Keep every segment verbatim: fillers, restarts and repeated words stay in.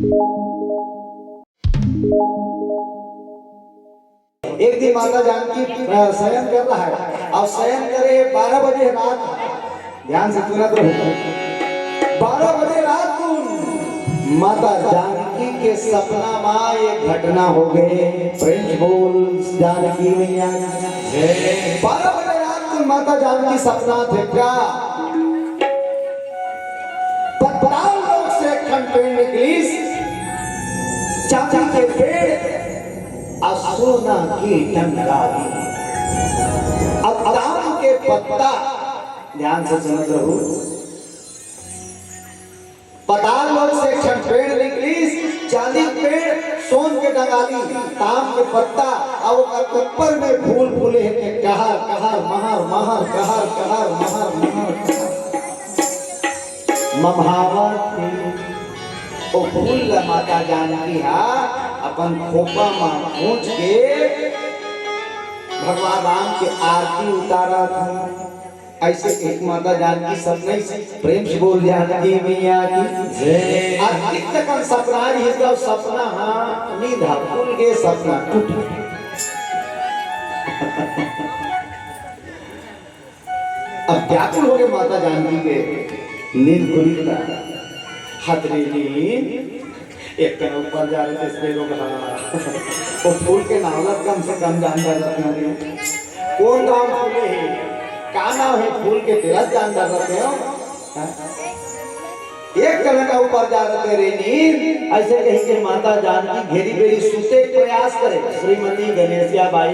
एक दिन माता जानकी, अ, शयन कर रहा है, अउ शयन करे बारह बजे रात, ध्यान से सुनत रहो, बारह बजे रात को माता जानकी के सपना मा ये घटना हो गए। प्रेम से बोल जानकी मैया। बारह बजे रात को माता जानकी सपना देखा, पताल लोक से एक ठन पेड़ निकलिस, चांदी के पेड़ अउ सोना के डंगारी। अब ताम के पत्ता, ध्यान से सुनत रहू, पताल लोक से एक ठन पेड़ निकलिस, चांदी के पेड़, सोन के डंगारी, ताम के पत्ता, अउ ओकर ऊपर में फूल फूले हे, कहर, कहर, महर, महर, कहर, कहर, महर, महर, कहर। ममहावत हे। ओ फूल ल माता जानकी हा अपन खोपा म खोंच के भगवान राम के आरती उतारत हे। अइसे एक माता जानकी सपना, प्रेम से बोल जानकी मैया की जय। अउ कितना कन सपना रहिस, सपना हा नींद हा फूल के सपना टूट। अब व्याकुल हो गए माता जानकी के नींद खुली का। हत रे नींद, एक कन ऊपर जा रहे थे, इसलिए लोग, हाँ, वो फूल के नाम ला कम से कम जान डार रहे हैं। कौन नाम फूले है, का नाम है फूल के, तेला जान डार रहे हो। हाँ? एक कन का ऊपर जा रहे रे नींद, अइसे कही के माता जानकी घेरी बेरी सुते के प्रयास करे। श्रीमती गणेशिया बाई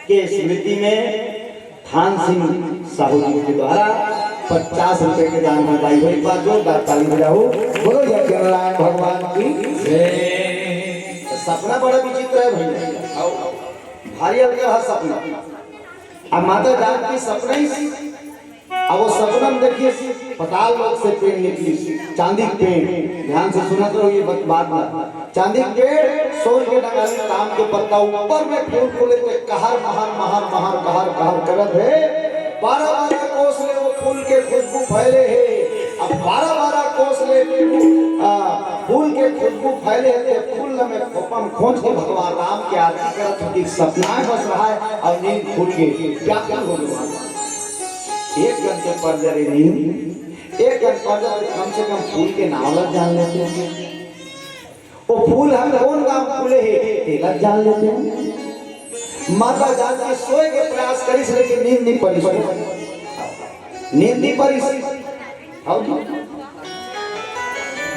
के स्मृति में थान सिंह साहू जी के द्वारा पचास रुपए के दान में दाई भाई, एक बार जोरदार ताली बजाओ, बोलो यज्ञ नारायण भगवान की। जय। सपना बड़ा विचित्र है भैया, भारी अलग है सपना। अब माता जानकी सपना ही, अब वो सपना में देखिए, पताल लोक से पेड़ निकली, चांदी के पेड़, ध्यान से सुना करो ये बात, बात ना। चांदी के पेड़, सोन के डंगारी, ताम के पत्ता, ऊपर में फूल फूले थे, कहर महर, महर महर, कहर कहर करत हे। बारह बारह कोस ले वो फूल के खुशबू फैले हे। अब बारह बारह कोस ले, आ, फूल के खुशबू फैले हे, ते फूल ल में खोपा म खोंच के भगवान राम के आरती करत हो कि सपना बस रहा है अउ नींद खुल के व्याकुल हो गए। एक कन के पर जरे नींद, एक कन पर जरे कम से कम फूल के नाम ल जान लेते हैं। वो फूल हम कौन गांव फूले हे, तेला जान लेते हैं। माता जान के सोए के प्रयास करिस, लेकिन नींद नहीं पड़िस। नींद नहीं पड़िस। हव जी।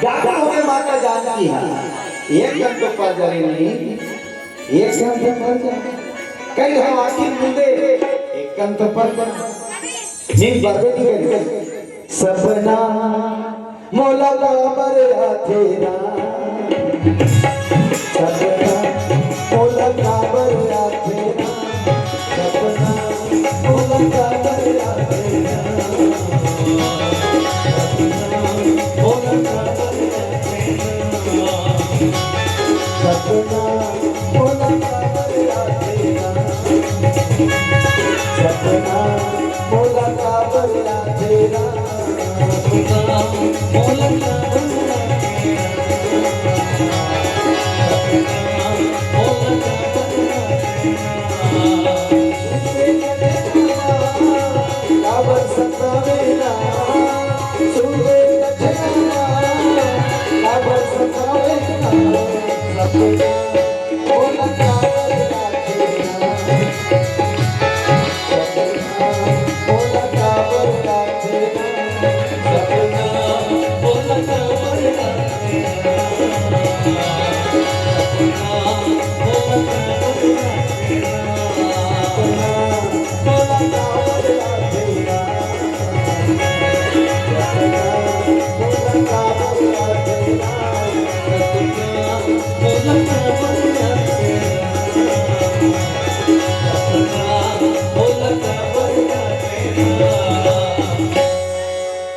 डॉक्टर हो गए माता जान की है। एक कन तो पर जरे नींद, एक कन तो पर जरे। कई हम आखिर मुंदे, एक कन तो पर जरे। नींद बरबे नहीं करी। सपना मोला काबर आथे ना, सपना मोला काबर आथे ना, सपना मोला काबर आथे ना, सपना मोला काबर आथे ना, सपना मोला काबर आथे ना, सपना मोला काबर आथे ना।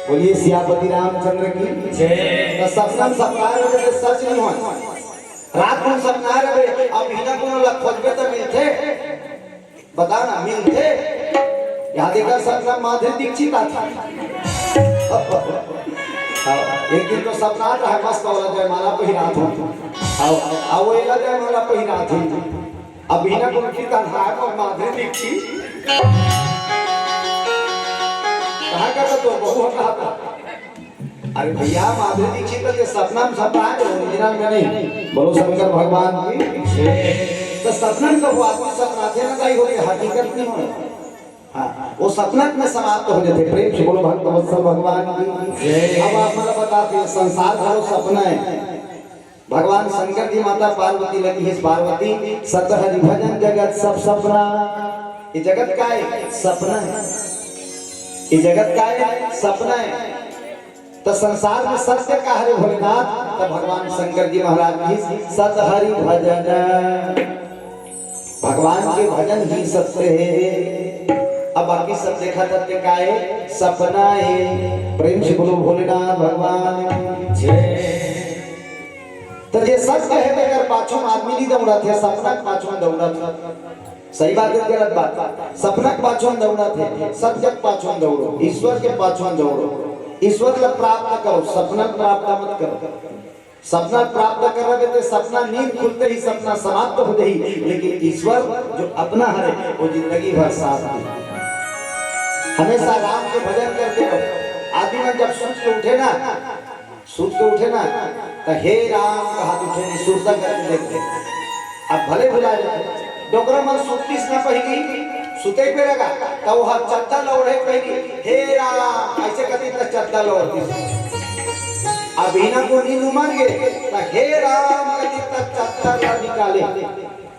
बोलिए सियापति रामचंद्र की जय। तो सपना में सपना रहे तो सच नहीं हो। रात को सपना रहे, अब बिना कोनो ला खोजबे तो मिलथे। बता ना, मिलथे? यहाँ देखा सपना माधुरी दीक्षित आता। हाँ, एक दिन तो सपना आता है, मस्त वाला जयमाला पहिरात हूँ। हाँ, हाँ, वो एला जयमाला पहिरात हूँ। अब बिना बोल की तनहा है, वो माधुरी दीक्षित। कहाँ का तो बहू होता था। अरे भैया, माधुरी दीक्षित के सपना में सपना है, ओरिजिनल में नहीं। बोलो शंकर भगवान की। तो सपना में तो वो आदमी सपना थे ना, ताई होते हकीकत नहीं हो। हाँ, वो सपना में समाप्त हो जाते। प्रेम से बोलो भक्त वत्सल भगवान की। अब आप मला बताते हैं, संसार भरो सपना है। भगवान शंकर जी माता पार्वती लगी है, पार्वती सत हरि भजन जगत सब सपना। ये जगत का है? सपना है। ये जगत का है? सपना है। तो संसार में सत्य का हरे भोलेनाथ, तो भगवान शंकर जी महाराज की सत हरि भजन, भगवान के भजन ही सत्य है। अब बाकी सब देखा सत्य का है? सपना है। प्रेम से बोलो भोलेनाथ भगवान की जय। तो जे सत्य है, तेकर पाछू में आदमी नहीं दौड़त है, सपना के पाछू में दौड़त है। सही बात है, गलत बात? सपना के पाछू में दौड़त है, सत्य के पाछू में दौड़ो, ईश्वर के पाछू में दौड़ो। ईश्वर ला प्राप्त करो, सपना प्राप्त मत करो। सपना प्राप्त कर रहे थे, सपना नींद खुलते ही सपना समाप्त हो गई, लेकिन ईश्वर जो अपना हरे, वो जिंदगी भर साथ दे। हमेशा राम के भजन करते रहो। आदमी मन जब सोच के उठे ना, सुत के उठे ना, त हे राम कहत उठे, नहीं सुरता करके देखते। अब भले भुला जाते। डोकरा मन सुत्तीस ना पहिली, सुते पे लगा, त वो हर चद्दा ल ओढ़े पहिली, हे राम, ऐसे कती त चद्दा ल ओढ़तीस। अब इना को नींद उमर गे, त हे राम कती त चद्दा ल निकाले।